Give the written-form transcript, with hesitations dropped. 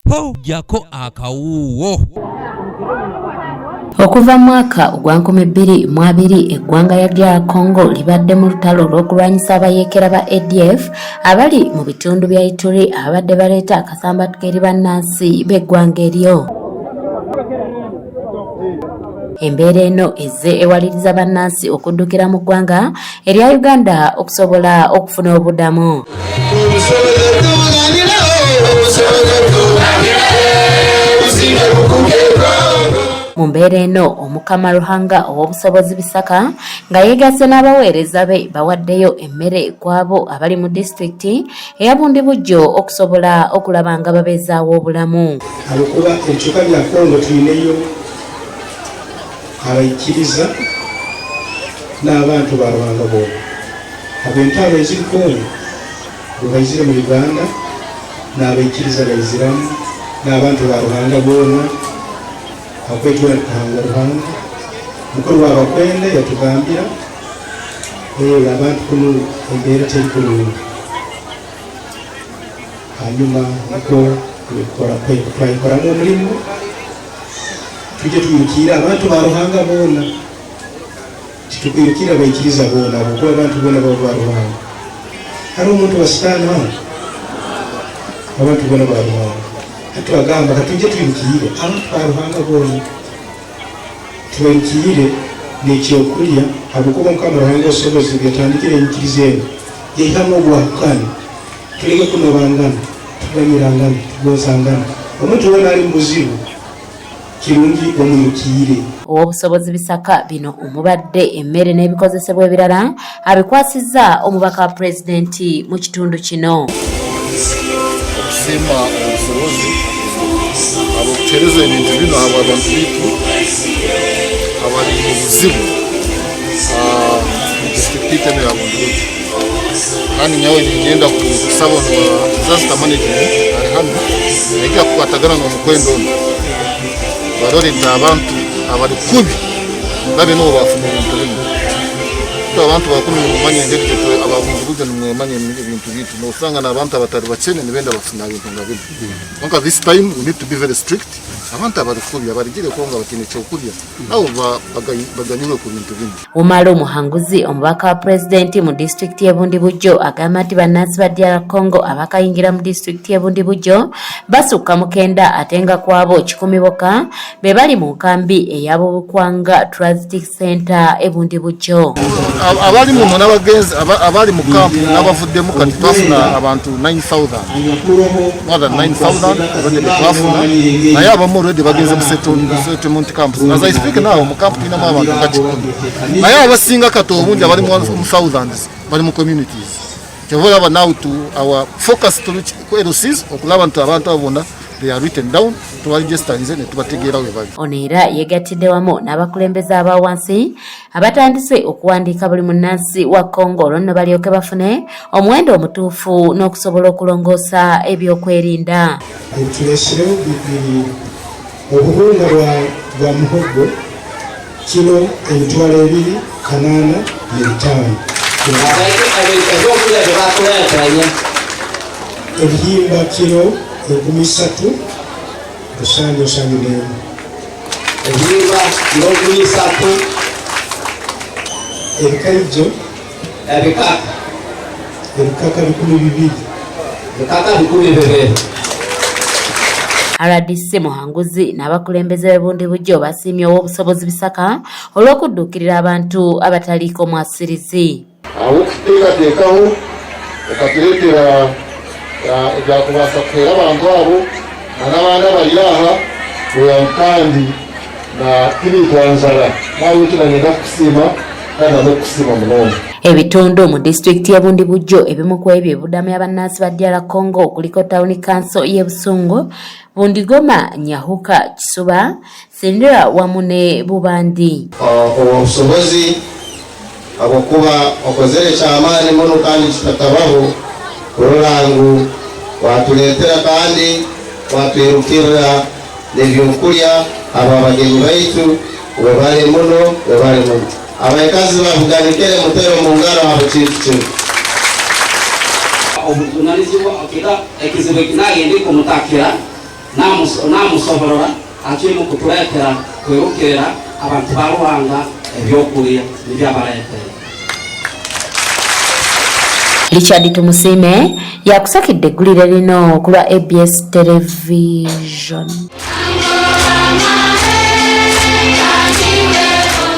Ho, ggyako akawuuwo. Okuva mu mwaka ogwa 2020 eggwanga lya DR Congo libadde mu lutalo olw'okulwanyisa abayeekera ba ADF abali mu bitundu bya Ituri ababadde baleeta akasambatuko eri bannansi b'eggwanga eryo. Embeera eno ezze ewaliriza bannansi okuddukira mu ggwanga erya Uganda okusobola okufuna obudamu. Mu mbeera eno Omukama Ruhanga ow'obusobozi Bisaka nga yeegasse n'abaweereza be bawaddeyo emmere ku abo abali mu disitulikiti eya Bundibugyo okusobola okulaba nga babeezaawo obulamu. Habwokuba ebicweka bya Kongo twineyo abaikiriza n'abantu ba Ruhanga boona. Habw'entaro eziri Kongo, obu baizire mu Uganda n'abaikiriza baiziramu n'abantu ba Ruhanga boona, habwokuba itwena tukahangwa Ruhanga. Mukuru w'abakwenda yatugambira, abantu kunu embeera teri kurungi. Hanyuma nukwo twayikoramu omulimo, twije twirukiire abantu ba Ruhanga boona. Titukwirukira abaikiriza boona, habwokuba abantu boona baba ba Ruhanga. Haroho omuntu wa Sitaani hanu? Abantu boona ba Ruhanga. Hati twagamba katwije twirukiire abantu ba Ruhanga boona. Tubairukirire n'ekyokulya, habwokuba Mukama Ruhanga obusobozi obu yatandikire enyikiriza enu, yaihamu obwahukani. Tuleke kunobangana, tuganyirangane, tugonzangane. Omuntu weena ali mu buzibu, kirungi omwirukiire. Ow'obusobozi Bisaka bino omubadde emmere n'ebikozesebwa ebirala abikwasizza omubaka wa pulezidenti mu kitundu kino. Okusiima obusobozi habw'okutuheereza ebintu binu habw'abantu baitu abali mu buzibu mu disiturikiti yaitu enu eya Bundibugyo. Kandi nyowe niinyenda kusaba onu wa disaster management ari hanu naija kukwatagana n'omukwenda onu barole nti abantu abari kubi babe nibo baafuna ebintu binu. Itwe abantu ba kunu nimumanya engeri itwe aba Bundibugyo nimwemanya ebintu byaitu noosanga n'abantu abatari bakyene nibenda bafuna bintu nka binu. Kwonka this time we need to be very strict abantu abari kubi abarugire Kongo abataine kyokurya nabo baganyirwe ku bintu binu. Umar Muhanguzi omubaka wa pulezidenti mu disitulikiti y'e Bundibugyo agamba nti bannansi ba DR Congo abakayingira mu disitulikiti y'e Bundibugyo basukka mukenda ate nga kwabo kikumi bokka be bali mu nkambi eya Bubukwanga Transit Center e Bundibugyo. Abali muno n'abagenzi abali mu kampu n'abavuddemu kati twafuna abantu 9000 more than 9000 already betwafuna naye abamu already bagenze mu settlement camps. As I speak now mu camp tulinamu abantu nga kikumi naye abasinga kati obungi abali mu thousands bali mu communities. Kyova olaba now to our focus tuli ku LCs okulaba nti abantu abo bonna they are written down tubaregistarinze ne tubategeera we bali. Ono era yeegattidde wamu n'abakulembeze aba wansi abatandise okuwandiika buli munnansi wa Congo olwo nno balyoke bafune omuwendo omutuufu n'okusobola okulongoosa ebyokwerinda. Ebituleesirewo biri obuwunga bwa muhogo kilo 2805. Ebyokulya bye batuleetanye. Ebihimba kilo 3771. Ebihimba kilo 3000. Ebikaijjo. Ebikaka. Ebikaka 2000. Ebikaka 2000. RDC Muhanguzi n'abakulembeze b'e Bundibugyo basiimye ow'obusobozi Bisaka olw'okudduukirira abantu abataliiko mwasirizi. Ahabw'okututeekateekaho okatureetera ebyakubaasa kuhwera abantu abo na n'abandi abari aha kureeba ngu kandi na tibaitwa njara. N'ahabw'ekyo nanyenda kukusiima kandi na n'okukusiima munonga. Ebitundu mu disitulikiti y'e Bundibugyo ebimu ku ebyo ebibudamya bannansi ba DR Congo kuliko tawuni kanso y'e Busungu, Bundigoma, Nyahuka, Kisuba, Sindira wamu ne Bubandi. Owobusobozi, habwokuba okozere eky'amaani muno kandi kitakabaho kurora ngu watuleetera kandi watwirukirra n'ebyokulya habw'abagenyi baitu. Webale muno, webale muno. Abaikazi ba Buganikere mutere omu ngaro habw'ekintu kinu. Obuvunanizibwa kita ekizibu eki nagenda kumutakira. Namusoborora akirimu kutuleetera kwirukirira abantu ba Ruhanga ebyokulya nibyabaletera. Richard Tumusiime yakusakidde eggulire lino ku lwa ABS Television.